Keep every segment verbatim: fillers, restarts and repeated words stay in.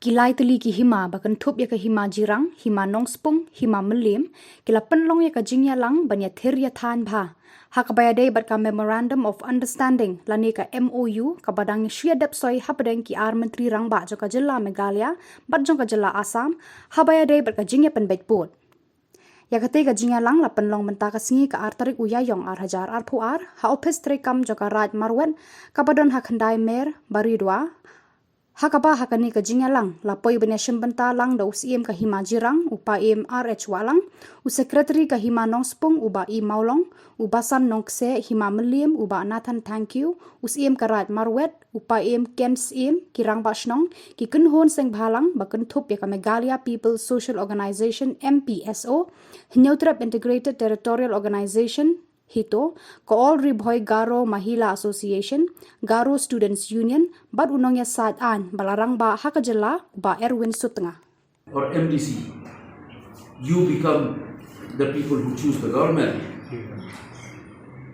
Ki lai tylli ki hima ba kynthup ïa ka Hima Jirang, Hima Nongspung, Hima Mylliem, ki la pynlong ïa ka jingïalang ban ïathir ïathan bha ha kaba ïadei bad ka Memorandum of Understanding lane ka M O U kaba dang shu ïa dep soi hapdeng ki ar myntri rangbah jong ka jylla Meghalaya bad jong ka jylla Assam, haba ïadei bad ka jingïapynbeit pud. Ïa katei ka jingïalang la pynlong mynta ka sngi ka ar tarik u Ïaïong ar hajar arphew ar ha ophis treikam jong ka Raid Marwet kaba don ha Khyndai Mer, Baridua, ha kaba ha kane ka jingïalang la poi ban ïashim bynta lang da u Syiem ka Hima Jirang, u Paiem R H Wahlang, u Secretary ka Hima Nongspung, u Bah E Mawlong, u Basan Nongkseh Hima Mylliem, u Bah Nathan Thangkhiew, u Syiem ka Raid Marwet, u Paiem Ken Syiem, ki rangbah shnong, ki kynhun seng bhalang ba kynthup ïa ka Meghalaya People's Social Organisation, M P S O, Hynñiewtrep Integrated Territorial Organisation, HITO, ka All Ri Bhoi Garo Mahila Association, Garo Students Union, bad u nongïasaid aiñ ba la rangbah ha ka jylla, u Bah Erwin Sutnga. Or M D C, you become the people who choose the government.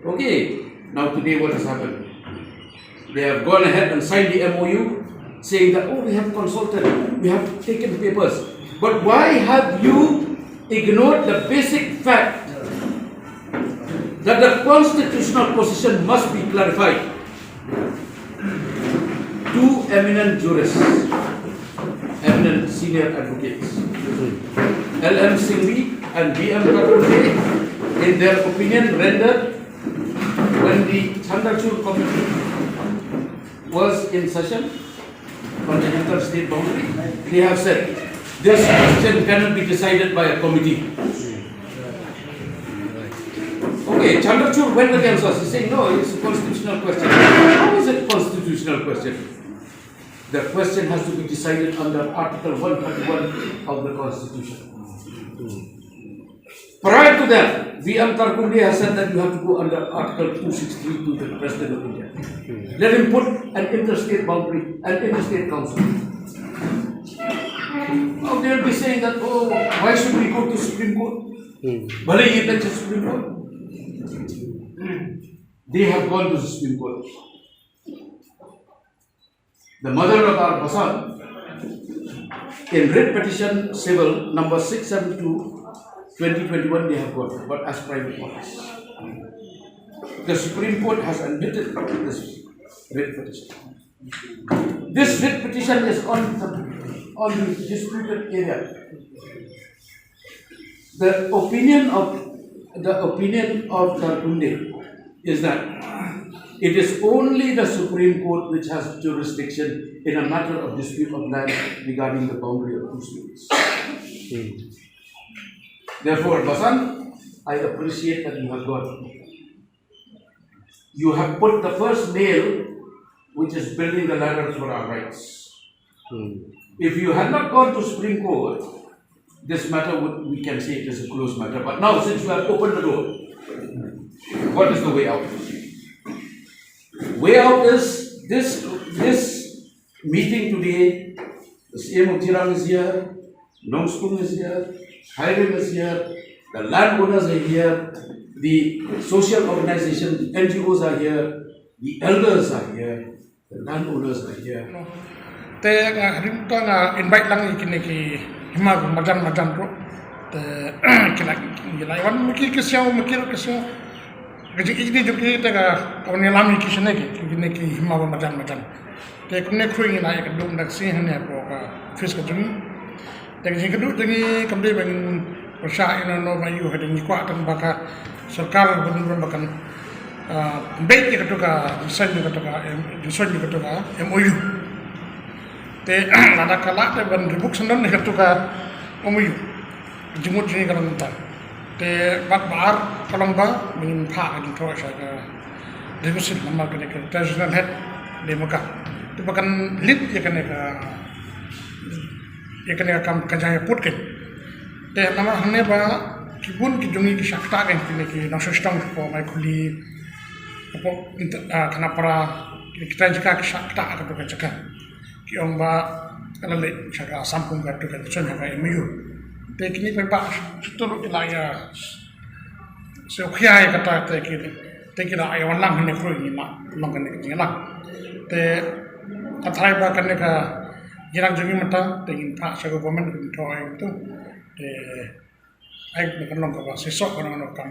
Okay, now today what has happened? They have gone ahead and signed the M O U, saying that, "Oh, we have consulted, we have taken papers." But why have you ignored the basic fact that the constitutional position must be clarified? Two eminent jurists, eminent senior advocates, L M Singhvi and B M Karkunde, in their opinion rendered when the Chandrachur Committee was in session on the interstate boundary, they have said this question cannot be decided by a committee. Okay, Chandrachur went against us. He said, "No, it's a constitutional question." How is it constitutional question? The question has to be decided under Article one thirty-one of the Constitution. Prior to that, V M Karkunde has said that you have to go under Article two sixty-three to the President of India. Let him put an interstate boundary, an interstate council. Now they'll be saying that, "Oh, why should we go to Supreme Court?" Bhale ye tat cha Supreme Court. They have gone to the Supreme Court. The mother of our Basan, in writ petition civil number six seven two, twenty twenty-one, they have gone, but as private parties. The Supreme Court has admitted this writ petition. This writ petition is on the, on the disputed area. The opinion of, the opinion of Karkunde is that it is only the Supreme Court which has jurisdiction in a matter of dispute of land regarding the boundary of two states. Therefore, Basan, I appreciate that you have gone. You have put the first nail, which is building the ladder for our rights. If you had not gone to Supreme Court, this matter would, we can say it is a closed matter. But now, since you have opened the door, what is the way out? Way out is this, this meeting today, the C M of Jirang is here, Nongspung is here, Khyrim is here, the landowners are here, the social organizations, the N G Os are here, the elders are here, the landowners are here. Te nga hrim ta nga invite lang ïa kine ki hima marjan marjan ruh. Te ki la, ki la wan ma ki ki siaw ma ki ruh ki siaw. Ka jingïeit jong ki te ka, ka wan ïalam ïa ki shane ki, kine ki hima ba marjan marjan. Te kumne khrui ngi la ïa ka dum da ka sngi hangne hapoh ka office ka jong ngi. Te ka jingkyrduh jong ngi kam dei ba ngin pyrshah ïa no no ba ïoh, hadien ngi kwah tang ba ka sorkar ba dang ba kan, ah, beit ïa katu ka jingsoiñ ïa katu ka, em, jingsoiñ ïa katu ka M O U. Te lada ka lah te ban rebook syndon ïa katu ka M O U. Jingmut jong ngi ka long kumta. Te bad ba ar ka long ba ngin phah ka jingthoh sha ka Division namar kane ka Traditional Head dei ma ka. Te ba kan lead ïa kane ka, ïa kane ka kam ka jingïaput ka. Te namar hangne ba ki bun ki jong ngi ki shah ktah ka, kine ki nongshong shnong hapoh Maikhuli, hapoh, ah, Khanapara, kine kita jaka ki shah ktah ka tu ka jaka. Ki ong ba ka la leit sha ka Assam kum katu ka jingsoiñ ha ka M O U. Te kine paidbah shu, shu tur ki la ïa shu khia ïa kata te ki, te ki la ïa wan lang hangne khrui ngi la long kane ka jingïalang. Te ka tharai ba kane ka Jrang jong ngi mynta te ngin phah sha government kin thoh ai tu. Te ai na kan long kaba shisha kan long kam.